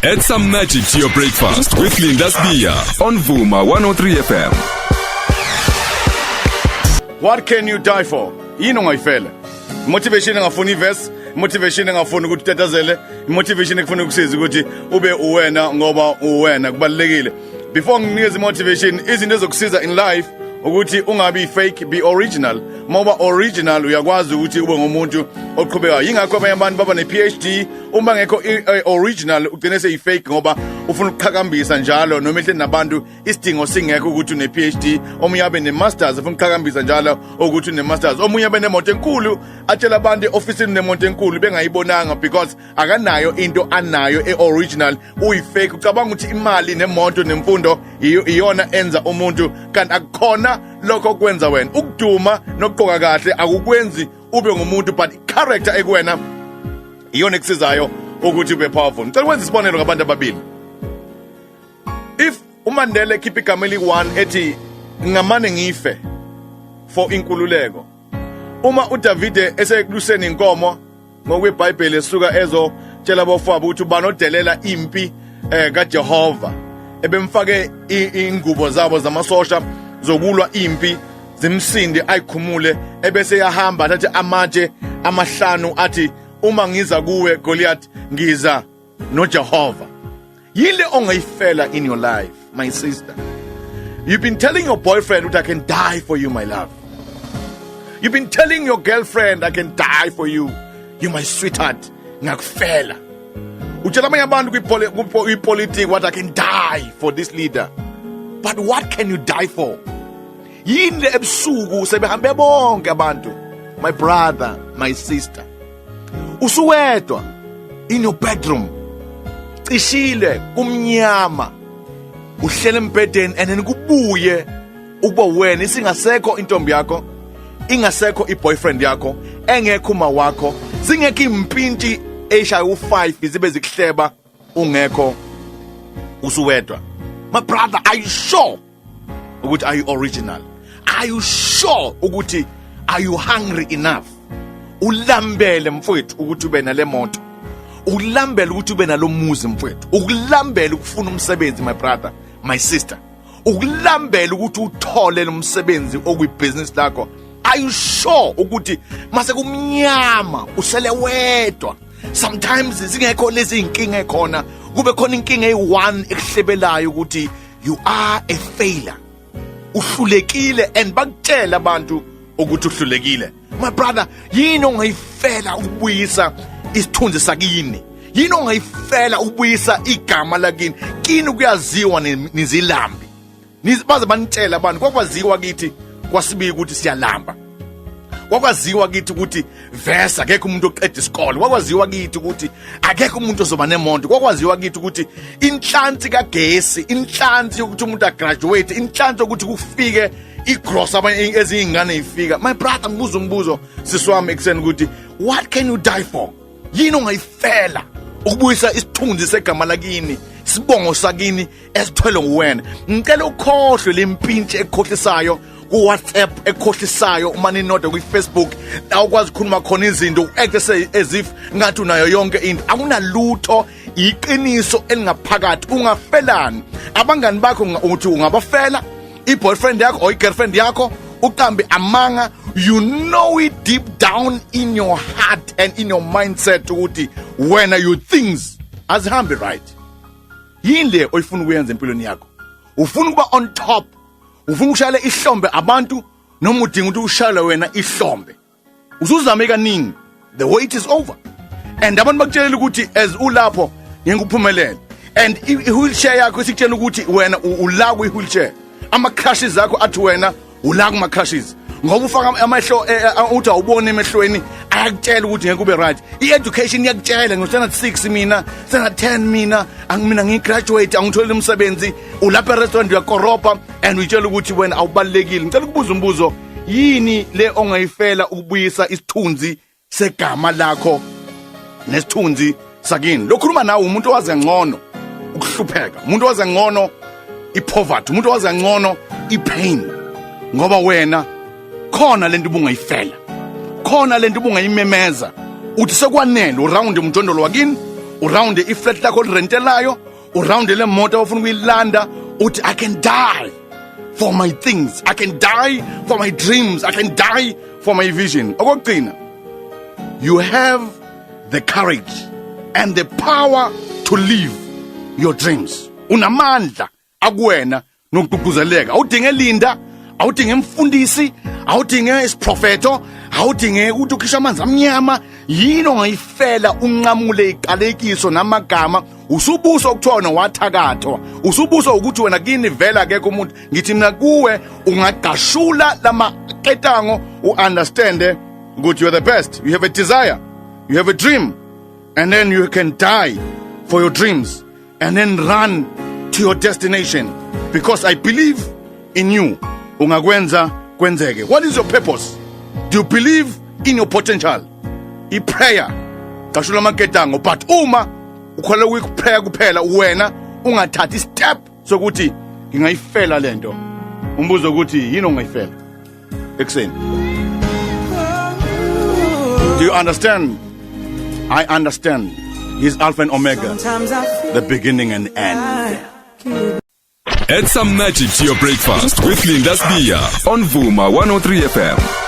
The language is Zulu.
Add some magic to your breakfast with Linda Sibiya on Vuma 103 FM. What can you die for? Yini ongayifela? Motivation engafuni iverse, motivation engafuni ukuthi utatazele, motivation ekufuna ukusiza ukuthi ube uwena ngoba uwena kubalulekile. Before nginikeze motivation, izinto ezokusiza in life ukuthi ungabi fake, be original. Ngoba original uyakwazi ukuthi ube ngumuntu oqhubekayo. Yingakho abanye abantu baba ne-PhD uma ngekho original ugcine seyi-fake ngoba ufuna ukuqhakambisa njalo noma ehleli nabantu isidingo singekho ukuthi une-PhD. Omunye abe ne-masters ufuna ukuqhakambisa njalo ukuthi une-masters. Omunye abe nemoto enkulu atshela abantu e-ofisini nemoto enkulu bengayibonanga because akanayo into anayo e-original, uyi-fake. Ucabanga ukuthi imali nemoto nemfundo iyona enza umuntu, kanti akukhona lokho okwenza wena. Ukuduma nokugqoka kahle akukwenzi ube ngumuntu, but i-character ekuwena iyona ekusizayo ukuthi ube powerful. Ngicela ukwenza isibonelo ngabantu ababili. If uMandela ekhipha igama eli-1 ethi ngamane ngife for inkululeko, uma uDavide esekuluseni inkomo ngokweBhayibheli esuka ezotshela abafowabo ukuthi ubani odelela impi kaJehova, ebemfake ingubo zabo zamasosha zokulwa impi zimsinde ayikhumule, ebese yahamba athathe amatshe amahlanu athi uma ngiza kuwe Goliath ngiza noJehova. Yini le ongayifela in your life, my sister? You've been telling your boyfriend that I can die for you, my love. You've been telling your girlfriend I can die for you, you my sweetheart, ngakufela. Utshela abanye abantu kwipolitiki what I can die for this leader, but what can you die for? Yini le ebusuku sebehambe bonke abantu, my brother, my sister, usuwedwa in your bedroom, cishile kumnyama, uhlele embhedeni, and then kubuye ukuba wena isingasekho intombi yakho, ingasekho iboyfriend yakho, engekho uma wakho, zingekho impinti eshaya u5 zibe zikuhleba ungekho, usuwedwa. My brother, are you sure ukuthi are you original? Are you sure ukuthi are you hungry enough? Ulambele mfowethu ukuthi ube nale moto, ukulambele ukuthi ube nalomuzi mfowethu, ukulambele ukufuna umsebenzi, my brother, my sister, ukulambele ukuthi uthole lo msebenzi okwibusiness lakho. Are you sure ukuthi mase kumnyama usele wedwa, sometimes zingekho lezi inkinga ekhona, kube khona inkinga eyi-1 ekuhlebelayo ukuthi you are a failure, uhlulekile, and bakutshela abantu ukuthi uhlulekile? My brother, yini ongayifela ukubuyisa isithunzi sakini? Yini ongayifela ukubuyisa igama lakini? Kini kuyaziwa nizilambi, baze banitshela abantu. Kwakwaziwa kithi kwasibika ukuthi siyalamba, kwakwaziwa kithi ukuthi vese akekho umuntu oqeda isikole, kwakwaziwa kithi ukuthi akekho umuntu ozoba nemoto, kwakwaziwa kithi ukuthi inhlansi kagesi, inhlansi yokuthi umuntu agraduate, inhlansi yokuthi kufike igross abanye ezinye iy'ngane ifika. My brother, ngibuza umbuzo sisi wami ekuseni ukuthi what can you die for? Yini ongayifela ukubuyisa isithunzi segama lakini, sibongo sakini esithwele nguwena? Ngicela ukhohlwe lempintshi ekhohlisayo ku-WhatsApp, ekhohlisayo uma ninodwa kwi-Facebook la ukwazi ukukhuluma khona izinto, act as if ngathi unayo yonke into. Akunalutho, iqiniso elingaphakathi. Ungafelani? Abangani bakho uthi ungabafela, i-boyfriend yakho or i-girlfriend yakho, uqambe amanga. You know it deep down in your heart and in your mindset ukuthi wena your things azihambi right. Yini le oyifuna ukuyenza empilweni yakho? Ufuna ukuba on top, ufuna ukushayela ihlombe abantu, noma udinga ukuthi ushayele wena ihlombe? Usuzame kaningi, the wait is over, and abantu bakutshelela ukuthi as ulapho ngeke uphumelele, and i-wheelchair yakho isikutshela ukuthi wena ula kwi-wheelchair, ama-crushes akho athi wena ula kuma-crushes ngoba ufaka amehlo uthi awuboni emehlweni, ayakutshela ukuthi ngeke ube right. I-education iyakutshela ngo-standard 6 mina, standard 10 mina, mina ngiyi-graduate, angitholile umsebenzi. Ulapha e-restaurant uyakoropa and uyitshela ukuthi wena awubalulekile. Ngicela ukubuza umbuzo: yini le ongayifela ukubuyisa isithunzi segama lakho nesithunzi sakini? Lokhuluma nawe umuntu owazi kangcono ukuhlupheka, umuntu owazi kangcono ipoverty, umuntu owazi kangcono ipain, ngoba wena khona lento ubungayifela, khona lento ubungayimemeza uthi sekwanele. Uround umjondolo wakini, Urounde iflat lakho olirentelayo, urounde le moto ofuna ukuyilanda, uthi, "I can die for my things, I can die for my dreams, I can die for my vision." Okokugcina, you have the courage and the power to live your dreams. Unamandla akuwena nokugqugquzeleka. Awudinge Linda, awudinge mfundisi, awudinge isiprofeto, awudinge ukuthi ukhishe amanzi amnyama. Yini ongayifela unqamule iqalekiso namagama? Usubuswa ukuthiwa wena wathakathwa, usubuswa ukuthi wena kini vela akekho umuntu. Ngithi mina kuwe, ungagqashula lamaketango, u-understande ukuthi you're the best. You have a desire, you have a dream, and then you can die for your dreams and then run to your destination, because I believe in you. Ungakwenza kwenzeke. What is your purpose? Do you believe in your potential? I-prayer gqashula amaketango, but uma ukholelwa kwi-prayer kuphela, wena ungathathi step sokuthi ngingayifela lento, umbuzo ukuthi yini ongayifela ekuseni? Do you understand? I understand. He's Alpha and Omega, Sometimes I feel the beginning and end. Add some magic to your breakfast with Linda Sbiya on Vuma 103 FM.